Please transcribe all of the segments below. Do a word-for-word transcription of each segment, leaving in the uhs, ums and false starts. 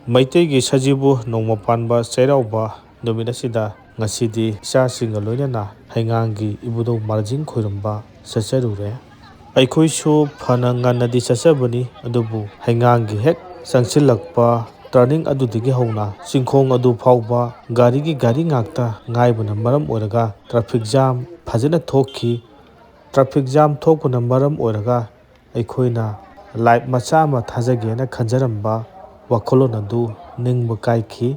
ꯃꯩꯇꯩꯒꯤ ꯁꯖꯤꯕꯨ ꯅꯣꯡꯃ ꯄꯥꯟꯕ ꯆꯩꯔꯥꯎꯕ ꯅꯨꯃꯤꯠ ꯑꯁꯤꯗ ꯉꯁꯤꯗꯤ ꯏꯆꯥꯁꯤꯡꯒ ꯂꯣꯏꯅꯅ ꯍꯩꯉꯥꯡꯒꯤ ꯏꯕꯨꯙꯧ ꯃꯥꯔꯖꯤꯡ ꯈꯣꯏꯔꯝꯕ ꯆꯠꯆꯔꯨꯔꯦ꯫ ꯑꯩꯈꯣꯏꯁꯨ ꯐꯅ ꯉꯟꯅꯗꯤ ꯆꯠꯆꯕꯅꯤ, ꯑꯗꯨꯕꯨ ꯍꯩꯉꯥꯡꯒꯤ ꯍꯦꯛ ꯆꯪꯁꯤꯜꯂꯛꯄ ꯇꯔꯅꯤꯡ ꯑꯗꯨꯗꯒꯤ ꯍꯧꯅ ꯆꯤꯡꯈꯣꯡ ꯑꯗꯨ ꯐꯥꯎꯕ ꯒꯥꯔꯤꯒꯤ ꯒꯥꯔꯤ ꯉꯥꯛꯇ ꯉꯥꯏꯕꯅ ꯃꯔꯝ ꯑꯣꯏꯔꯒ ꯇ꯭ꯔꯥꯐꯤꯛ ꯖꯥꯝ ꯐꯖꯅ ꯊꯣꯛꯈꯤ꯫ ꯇ꯭ꯔꯥꯐꯤꯛ ꯖꯥꯝ ꯊꯣꯛꯄꯅ ꯃꯔꯝ ꯑꯣꯏꯔꯒ ꯑꯩꯈꯣꯏꯅ ꯂꯥꯏꯚ ꯃꯆꯥ ꯑꯃ ꯊꯥꯖꯒꯦꯅ ꯈꯟꯖꯔꯝꯕ ꯋꯥꯈꯜꯂꯣꯟ ꯑꯗꯨ ꯅꯤꯡꯕ ꯀꯥꯏꯈꯤ꯫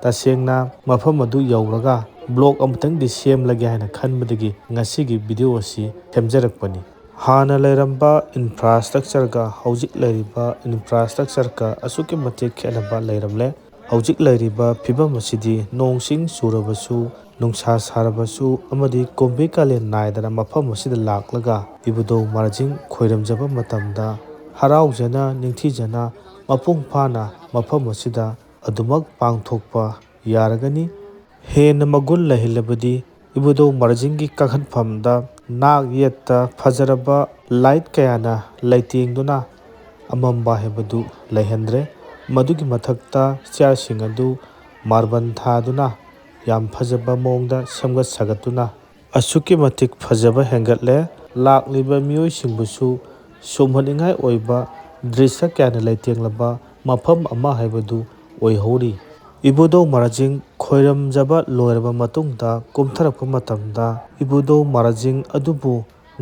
ꯇꯁꯦꯡꯅ ꯃꯐꯝ ꯑꯗꯨ ꯌꯧꯔꯒ ꯕ꯭ꯂꯣꯛ ꯑꯃꯇꯪꯗꯤ ꯁꯦꯝꯂꯒꯦ ꯍꯥꯏꯅ ꯈꯟꯕꯗꯒꯤ ꯉꯁꯤꯒꯤ ꯚꯤꯗꯤꯑꯣ ꯑꯁꯤ ꯁꯦꯝꯖꯔꯛꯄꯅꯤ꯫ ꯍꯥꯟꯅ ꯂꯩꯔꯝꯕ ꯏꯟꯐ꯭ꯔꯥꯁ꯭ꯇ꯭ꯔꯛꯆꯔꯒ ꯍꯧꯖꯤꯛ ꯂꯩꯔꯤꯕ ꯏꯟꯐ꯭ꯔꯥꯁ꯭ꯇ꯭ꯔꯛꯆꯔꯒ ꯑꯁꯨꯛꯀꯤ ꯃꯇꯤꯛ ꯈꯦꯠꯅꯕ ꯂꯩꯔꯝꯂꯦ꯫ ꯍꯧꯖꯤꯛ ꯂꯩꯔꯤꯕ ꯐꯤꯕꯝ ꯑꯁꯤꯗꯤ ꯅꯣꯡ ꯆꯤꯡ ꯆꯨꯔꯕꯁꯨ, ꯅꯨꯡꯁꯥ ꯁꯥꯔꯕꯁꯨ ꯑꯃꯗꯤ ꯀꯨꯝꯕꯤ ꯀꯥꯂꯦꯟ ꯅꯥꯏꯗꯅ ꯃꯐꯝ ꯑꯁꯤꯗ ꯂꯥꯛꯂꯒ ꯏꯕꯨꯙꯧ ꯃꯥꯔꯖꯤꯡ ꯈꯣꯏꯔꯝꯖꯕ ꯃꯇꯝꯗ ꯍꯔꯥꯎꯖꯅ ꯅꯤꯡꯊꯤꯖꯅ ꯃꯄꯨꯡ ꯐꯥꯅ ꯃꯐꯝ ꯑꯁꯤꯗ ꯑꯗꯨꯃꯛ ꯄꯥꯡꯊꯣꯛꯄ ꯌꯥꯔꯒꯅꯤ꯫ ꯍꯦꯟꯅ ꯃꯒꯨꯟ ꯂꯩꯍꯜꯂꯕꯗꯤ ꯏꯕꯨꯙꯧ ꯃꯥꯔꯖꯤꯡꯒꯤ ꯀꯥꯈꯠꯐꯝꯗ ꯅꯥꯛ ꯌꯦꯠꯇ ꯐꯖꯔꯕ ꯂꯥꯏꯠ ꯀꯌꯥꯅ ꯂꯩꯇꯦꯡꯗꯨꯅ ꯑꯃꯝꯕ ꯍꯥꯏꯕꯗꯨ ꯂꯩꯍꯟꯗ꯭ꯔꯦ꯫ ꯃꯗꯨꯒꯤ ꯃꯊꯛꯇ ꯆꯤꯌꯥꯔꯁꯤꯡ ꯑꯗꯨ ꯃꯥꯔꯕꯜ ꯊꯥꯗꯨꯅ ꯌꯥꯝ ꯐꯖꯕ ꯃꯑꯣꯡꯗ ꯁꯦꯝꯒꯠ ꯁꯥꯒꯠꯇꯨꯅ ꯑꯁꯨꯛꯀꯤ ꯃꯇꯤꯛ ꯐꯖꯕ ꯍꯦꯟꯒꯠꯂꯦ꯫ ꯂꯥꯛꯂꯤꯕ ꯃꯤꯑꯣꯏꯁꯤꯡꯕꯨꯁꯨ ꯁꯨꯝꯍꯠꯅꯤꯡꯉꯥꯏ ꯑꯣꯏꯕ ꯗ꯭ꯔꯤꯁ꯭ꯌ ꯀꯌꯥꯅ ꯂꯩꯇꯦꯡꯂꯕ ꯃꯐꯝ ꯑꯃ ꯍꯥꯏꯕꯗꯨ ꯑꯣꯏꯍꯧꯔꯤ꯫ ꯏꯕꯨꯙꯧ ꯃꯥꯔꯖꯤꯡ ꯈꯣꯏꯔꯝꯖꯕ ꯂꯣꯏꯔꯕ ꯃꯇꯨꯡꯗ ꯀꯨꯝꯊꯔꯛꯄ ꯃꯇꯝꯗ ꯏꯕꯨꯙꯧ ꯃꯥꯔꯖꯤꯡ ꯑꯗꯨꯕꯨ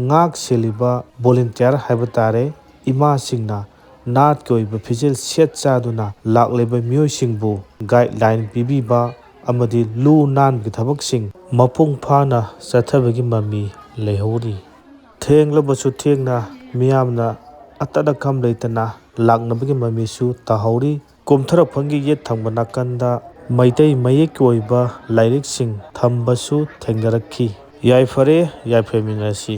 ꯉꯥꯛ ꯁꯦꯜꯂꯤꯕ ꯚꯣꯂꯨꯟꯇꯤꯌꯥꯔ ꯍꯥꯏꯕ ꯇꯥꯔꯦ, ꯏꯃꯥꯁꯤꯡꯅ ꯅꯥꯠꯀꯤ ꯑꯣꯏꯕ ꯐꯤꯖꯦꯜ ꯁꯦꯠ ꯆꯥꯗꯨꯅ ꯂꯥꯛꯂꯤꯕ ꯃꯤꯑꯣꯏꯁꯤꯡꯕꯨ ꯒꯥꯏꯗꯂꯥꯏꯟ ꯄꯤꯕꯤꯕ ꯑꯃꯗꯤ ꯂꯨ ꯅꯥꯟꯕꯒꯤ ꯊꯕꯛꯁꯤꯡ ꯃꯄꯨꯡ ꯐꯥꯅ ꯆꯠꯊꯕꯒꯤ ꯃꯃꯤ ꯂꯩꯍꯧꯔꯤ꯫ ꯊꯦꯡꯂꯕꯁꯨ ꯊꯦꯡꯅ ꯃꯤꯌꯥꯝꯅ ꯑꯇꯠ ꯑꯀꯝ ꯂꯩꯇꯅ ꯂꯥꯛꯅꯕꯒꯤ ꯃꯃꯤꯁꯨ ꯇꯥꯍꯧꯔꯤ꯫ ꯀꯨꯝꯊꯔꯛꯐꯝꯒꯤ ꯌꯦꯠ ꯊꯪꯕ ꯅꯥꯀꯟꯗ ꯃꯩꯇꯩ ꯃꯌꯦꯛꯀꯤ ꯑꯣꯏꯕ ꯂꯥꯏꯔꯤꯛꯁꯤꯡ ꯊꯝꯕꯁꯨ ꯊꯦꯡꯅꯔꯛꯈꯤ꯫ ꯌꯥꯏꯐꯔꯦ, ꯌꯥꯏꯐꯃꯤꯟꯅꯁꯤ꯫